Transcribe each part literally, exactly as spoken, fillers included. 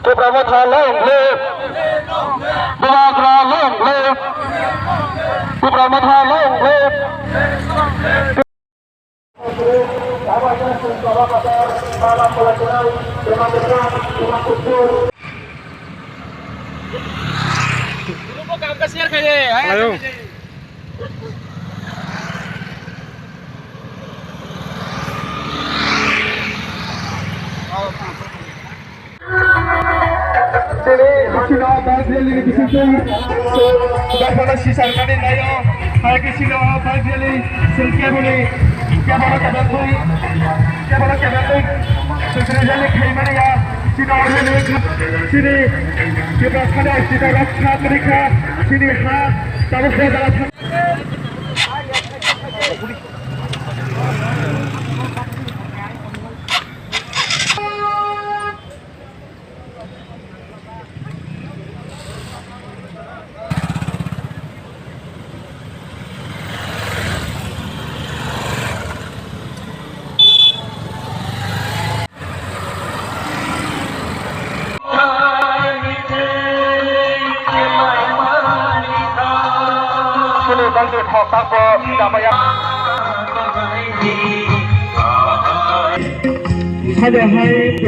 Tipra Motha long live! Bubagra long live! Tipra Motha long live! Ayo. Chini, chini, Bajreli ni bising twi. Bapala si sarkari nayo. Hai ke chini, Bajreli, sing keboni, keboni keboni, keboni keboni. Sing keboni khaimani ya. Chini, chini, chini, chini, chini, chini, ha, tamu kebala. Hai, hai.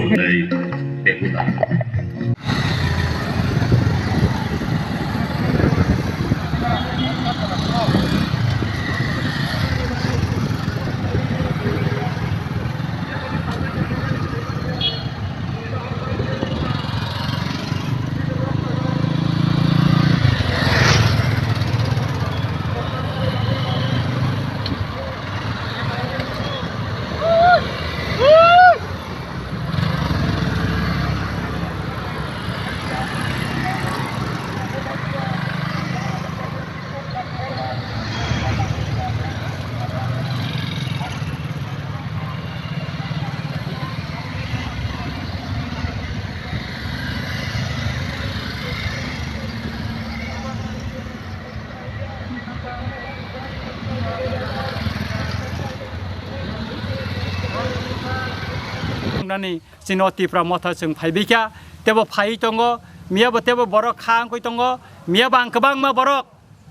Nani chini o Tipra Motha chwng phaibaikha, tebo phaiwi tongo, miyabo tebo borok kha wngwi tongo, miyabo ang kwbangma borok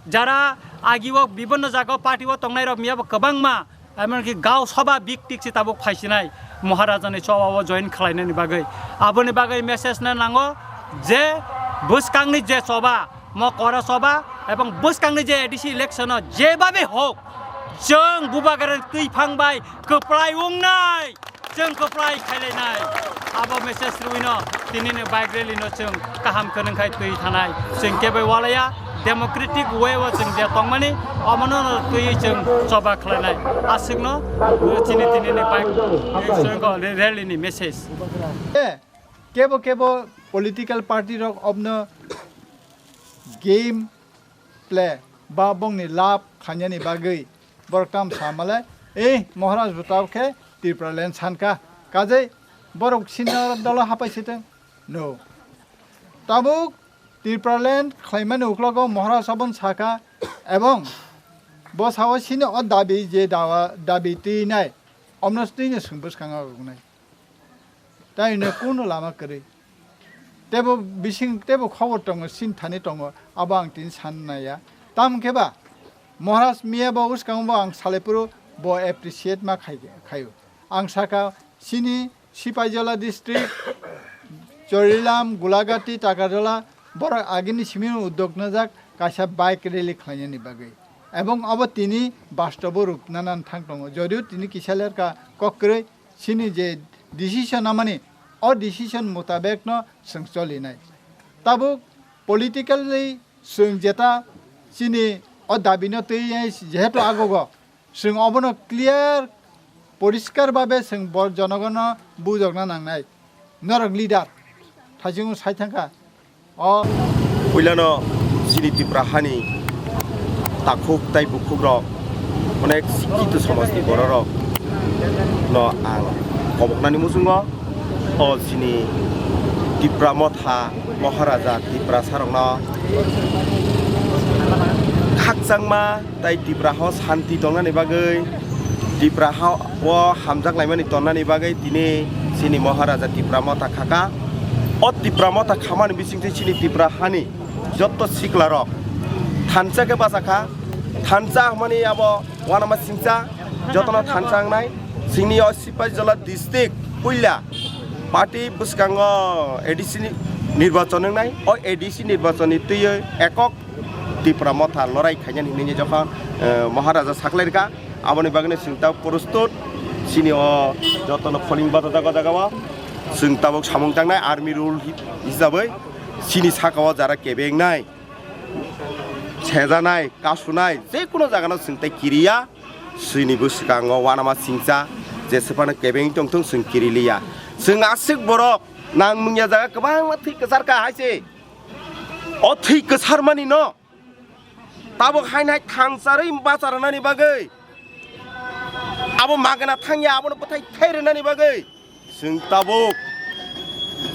jara agi o bibinno jaga o party o tongnai rok miyabo kwbangma, emonki Gau Sabha big tik se tabuk phaisinai Maharajani choba o join khlainani bagwi. Aboni bagwi message na nango je bwskangni je choba, mo kora choba ebong bwskangni je A D C election o jebabe hok, chwng Bubagrani twi phang bai kwplai wngnai. Chwng kwplai khailainai. Abo message rwino tinini bike rally no chwng kaham khe nung khai twi thanai. Chwng kebo walaya democratic way o chwng je tongmani omono no twi chwng choba khlainai. Aswkno chini tinini bike rally ni message. Eh, kebo kebo political party rok obno game play ba bongni lab khainani bagwi borok tam sa male, "Eh, Maharaj bo tabuk khe Tipraland san kha, kajai borok senior dolo hapai sitwng." No. Tabuk Tipraland khlaimani uklogo Maharaj abon sa kha, ebong bo sao sini o dabi je dawa, dabi twi nai, omno twi no swng bwskango rwnai. Tai hwnwi kunu lama kwrwi. Tebo bising, tebo khobor tongo, sin thani tongo, abo ang tini san naiya. Tamo khe ba, Maharaj miya bo bwskango bo ang salai phuru bo appreciate ma khai, khaio. Ang sakha, chini Sipaijala district, Chorilam, Gulagati, Takarjala, borok agini simi uddog najak kaisa bike rally khlainani bagwi. Ebong abo tini bastobo rukna nan thang tongo. Jodio tini kisa lerka kok kwrwi, chini je decision namani, o decision mutabekno chwng cholinai. Tabuk politically chwng jeta chini o dabino twi jehetu agogo, chwng obono clear, poriskar babe chwng bo jonogono bujokna nangnai. Norok leader, thaichung sai thangkha. O puilano chini Tripura hani takhuk tai bukhukrok, onek sikhitu somajni bororok no ang koboknani muchungo o chini Tipra Motha Maharaja Tiprasarokno khakchang Tangma tai Tipra ho santi tongnani bagwi, Tipra ha o hamjak laimani tonnani bagwi tini chini Maharaja Tipra Motha khaka. O Tipra Motha khamani bisingtwi chini Tipra hani jotto siklarok thansa khe bachakha. Thansa hwnmani abo uanama singcha, jotono thansa wngnai. Chini o Sipaijala district puila party bwskango A D C ni nirbachon wngnai. O A D C nirbachon ni twiwi ekok Tipra Motha lorai khainani hinwi jokhon, eh, Maharaja saklairwkha, aboni bagwino chwng tabuk prostut, chini o jotono pholing bachajak o jagao. Chwng tabuk samung tangnai army rule hi-, hisabwi chini sakao jara kebengnai, sejanai, kasunai, jekunu jagano chwng tai kiriya. Chini bwskango uanama singcha, jeswk phano kebeng tongthung chwng kiriliya. Chwng aswk borok nang nungya jaga kwbangma thwi kwcharkha hai se. O thwi kwcharmani no tabuk haino hai thangcharwi bacha rwnani bagwi, abo magna thangya abono bwthai thai rwnani bagwi chwng tabuk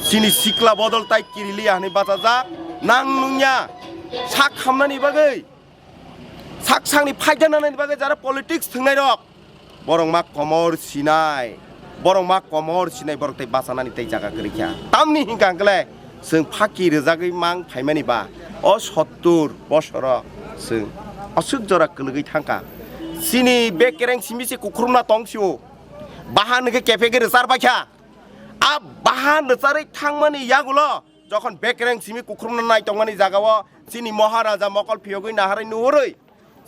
chini sikla bodol tai kiriliya hwnwi bachajak. Nang nungya sak hamnani bagwi, sak sakni phaida nanani bagwi jara politics thwngnairok, borok ma komor sinai, borok ma komor sinai, borok tei bachanani tei jaga kwrwi kha. Tamni hinkha hwnkhe le chwng phaki rwjagwi mang phaimani ba o sottur bosoro chwng aswk jora kwlwgwi thangkha. Chini bekereng simi se kukhurumna tong sio, bahan hwnkhe kephegwi rwchar bai kha. A bahan rwcharwi thangmani yagulo jokhon bekereng simi kukhurumna nai tongmani jagao chini Maharaja mokol phiyogwi naharwi nuhurwi,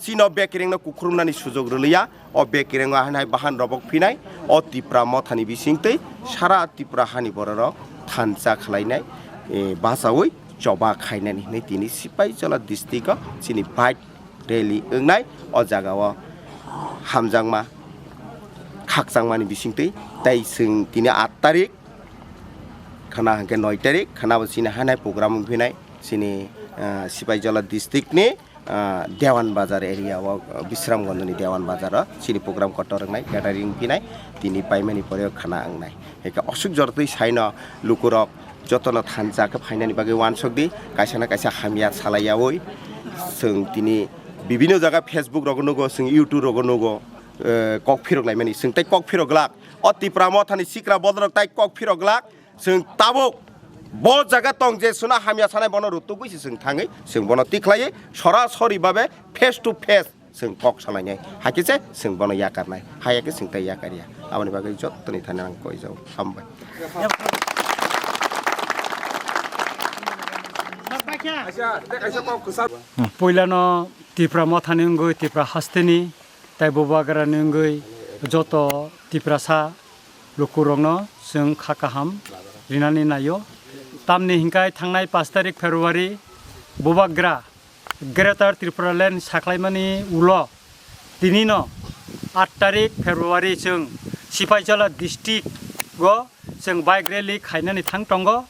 chino bekerengno kukhurumnani sujok rwliya. O bekerengo hainai bahan robok phinai, o Tipra Mothani bisingtwi sara Tipra hani bororok thansa khlainai, eh, bachaui choba khainani hinwi tini Sipaijala district-o chini bike rally wngnai. O jagao hamjakma khakchangmani bisingtwi, tei chwng tini aat tarik khwna hwnkhe noi tarik khwnabo chini hainai program wngphinai chini, ah, Sipaijala district-ni ah, Dewan Bazar area o, ah, Bisramganj ni Dewan Bazar o chini program kotor wngnai, catering phinai, tini paimani pore o khwna wngnai. Hwnkhe aswk jortwi saino lukurok jotono thansa khe phainani bagwi uansuk di, kaisa na kaisa hamya salai yaui. Chwng tini bibino jaga Facebook rogo nugo, chwng YouTube rogo nugo, eh, kok phirok laimani, chwng tei kok phirok glak. O Tipra Mothani sikra bodolrok tai kok phirok glak. Chwng tabuk bo jaga tong je suna hamya sanai bono rutugwi se chwng thangwi chwng bono tikhlaiwi sorasori babe face to face chwng kok salainai. Hai khe se chwng bono yakarnai. Hai khe chwng tei yakarya. Aboni bagwi jottoni thani ang koi jao. Hambai. Puilano Tipra Mothani wngwi Tipra hasteni tei Bubagrani wngwi joto Tiprasa lukurokno chwng kha kaham rinani naio. Tamni hinkhe thangnai pash tarik February Bubagra Greater Tripura Land saklaimani ulo tinino aat tarik February chwng Sipaijala district o chwng bike rally khainani thang tongo,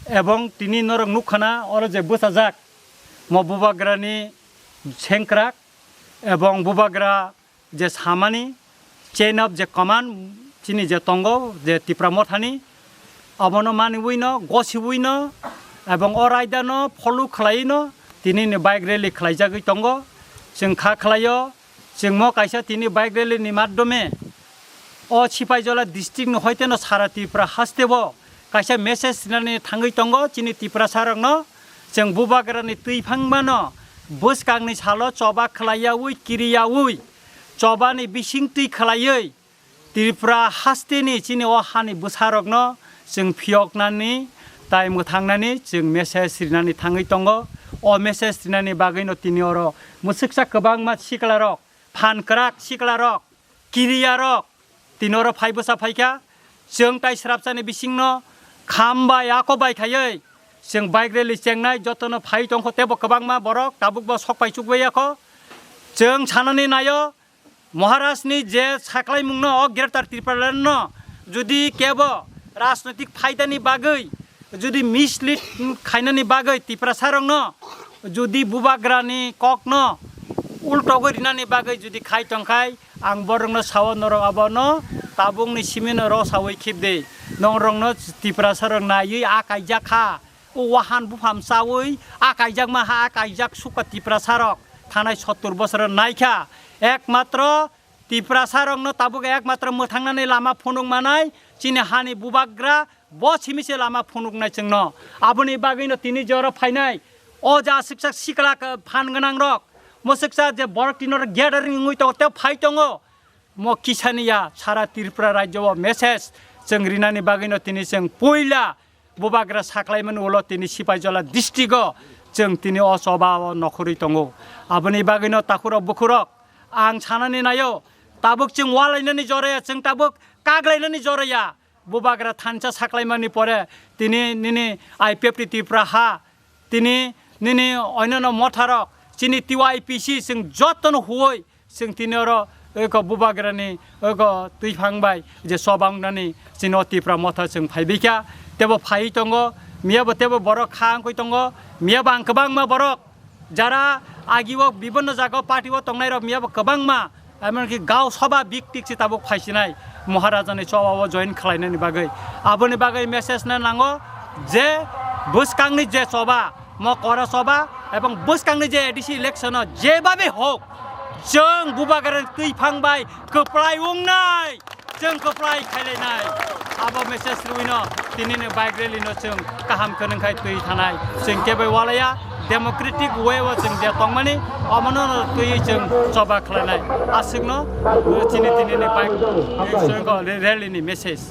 ebong tini norok nukha na oro je bwchajak mo Bubagrani sengkrak ebong Bubagra je samani chain of je command chini je tongo je Tipra Mothani, abono maniwino gosiwino ebong o raidano follow khlaiwino tinini bike rally khlaijagwi tongo. Chwng kha khlaio, chwngmo kaisa tini bike rally ni maddome o Sipaijala district ni hoiteno sara Tripura hasteo kaisa message rinani thangwi tongo chini Tiprasa rokno, chwng Bubagrani twiphangmano bwskangni salo choba khlaiyaui kiriyaui chobani bising twi khlaiwi Tripura hasteni chini o hani bwsarokno chwng phiyoknani tai mwthangnani chwng message rinani thangwi tongo. O message rinani bagwino tini oro mwswksa kwbangma siklarok, phan kwrak siklarok, kiriyarok tini oro phai bwsa phaikha. Chwng tai srapsani bisingno kham bai ako bai khaiwi chwng bike rally chengnai jotono phai tongkho, teibo kwbangma borok tabukbo sok pai chukbai yakho. Chwng sanani naio, Maharajni je saklaimungno o Greater Tipralandno judi kebo rajnoitik phaidani bagwi judi mislead khainani bagwi Tiprasarokno judi Bubagrani kokno ultogwi rinani bagwi judi khai tongkhai, ang borokno sao, norok abono tabukni simino rosaui khibdi. Norokno Tiprasarok naiwi a kaijak kha, o wahan bupham chaui a kaijakma ha, a kaijak sukha Tiprasarok. thanai sottur bosoro naikha, ekmatro Tiprasa rokno tabuk ekmatro mwthangnani lama phunuk manai chini hani bubagra bo simi se lama phunuknai chwngno. Aboni bagwino tini joro phainai o ja siksa sikla phan gwnang rok, mo siksa je borok tino gathering wngwi tongo, tei phai tongo. Mo kisani ya sara Tripura rajyo o message chwng rinani bagwino tini chwng puila bubagra saklaimani ulo tini Sipaijola district o chwng tini o choba o nokhorwi tongo. Aboni bagwino takhurok bukhurok ang sanani naio, tabuk chwng walainani joraya, chwng tabuk kaglainani joraya. Bubagra thansa saklaimani pore tini nini I P F T Tripura ha, tini nini onyono motharok, chini T Y P C chwng jotono huoi chwng tini oro eko bubagrani eko twiphang bai je choba wngnani chini o Tipra motha chwng phaibikha, tebo phaiwi tongo, miyabo tebo borok kha wngwi tongo, miyabo ang kwbangma borok jara agi o bibinno jaga o party o tongnai rok miyabo kwbangma, emonki gao soba big tik si tabuk phaisinai Maharajani choba o join khlainani bagwi. Aboni bagwi message na nango je bwskangni je choba, mo kora choba ebong bwskangni je A D C election o jebabe hok, chwng bubagrani twiphang bai kwplai wngnai. Chwng kwplai khailainai. Abo message rwino tinini bike rally no chwng kaham khe nung khai twi thanai. Chwng kebo walaya democratic way o chwng je tongmani omono twi chwng choba khlainai. Aswkno chini tinini bike rally ni message.